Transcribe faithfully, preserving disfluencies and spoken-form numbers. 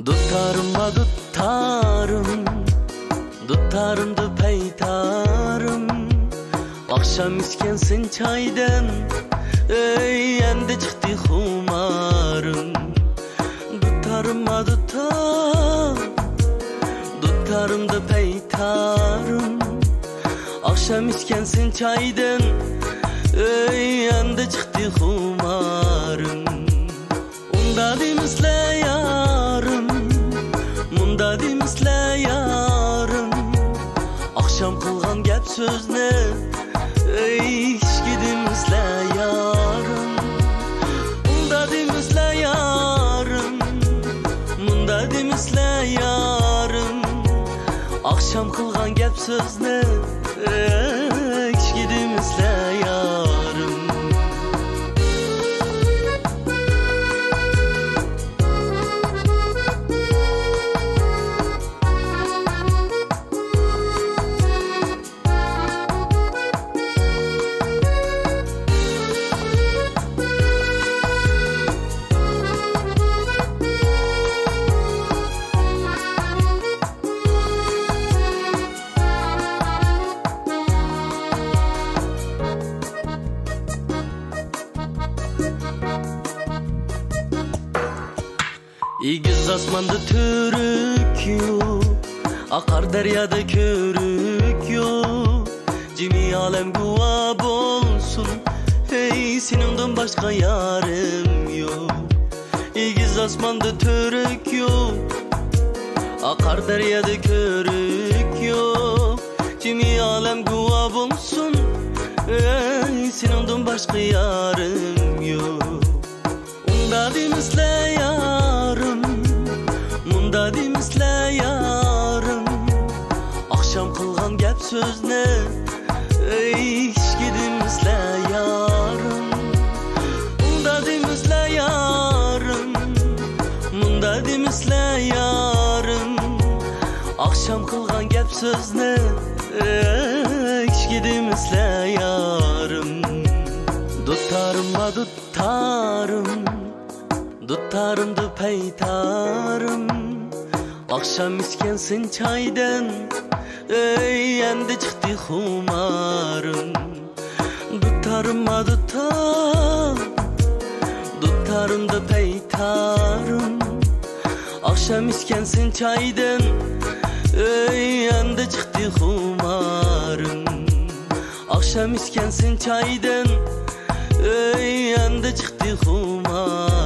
دۇتارىم، دۇتارىم، دۇتارىمدۇ پەيتارىم. ئاخشام ئىچكەنسەن چايدىن، ئۆي ئەمدى چىقتى خۇمارىم. دۇتارىم، دۇتار، دۇتارىمدۇ پەيتارىم. ئاخشام ئىچكەنسەن چايدىن، ئۆي ئەمدى چىقتى خۇمارىم. ئۇندا دېمىسىلە يارىم، مۇندا دېمىسىلە يارىم. ئاخشام قىلغان گەپ سۆزنى، ئۆي ئىچكى دېمىسىلە يارىم. ئۇندا دېمىسىلە يارىم، مۇندا دېمىسىلە يارىم. ئاخشام قىلغان گەپ سۆزنى، ئۆي ئىچكى دېمىسىلە يارىم. ئېگىز ئاسماندا تۈرك يوق، ئاقار دەريادا كۆرۈك يوق. جىمى ئالەم گۇۋا بولسۇن، ھەي، سېنىڭدىن باشقا يارىم يوق. ئېگىز ئاسماندا تۈرك يوق، ئاقار دەريادا كۆرۈك يوق. جىمى ئالەم گۇۋا بولسۇن، ھەي، سېنىڭدىن باشقا يارىم يوق. ئۇندا دېمىسىلە يارىم، مۇندا دېمىسىلە يارىم. ئاخشام قىلغان گەپ سۆزنى، ئۆي ئىچكى دېمىسىلە يارىم. ئۇندا دېمىسىلە يارىم، مۇندا دېمىسىلە يارىم. ئاخشام قىلغان گەپ سۆزنى، ئۆي ئىچكى دېمىسىلە يارىم. دۇتارىم، دۇت دۇتارىم، دۇتارىمدۇ پەيتارىم. ئاخشام ئىچكەنسەن چايدىن، ئۆي ئەمدى چىقتى خۇمارىم. دۇتارىم، دۇتار، دۇتارىمدۇ پەيتارىم. ئاخشام ئىچكەنسەن چايدىن، ئۆي ئەمدى چىقتى خۇمارىم. ئاخشام ئىچكەنسەن چايدىن، ئۆي ئەمدى چىقتى خۇمار.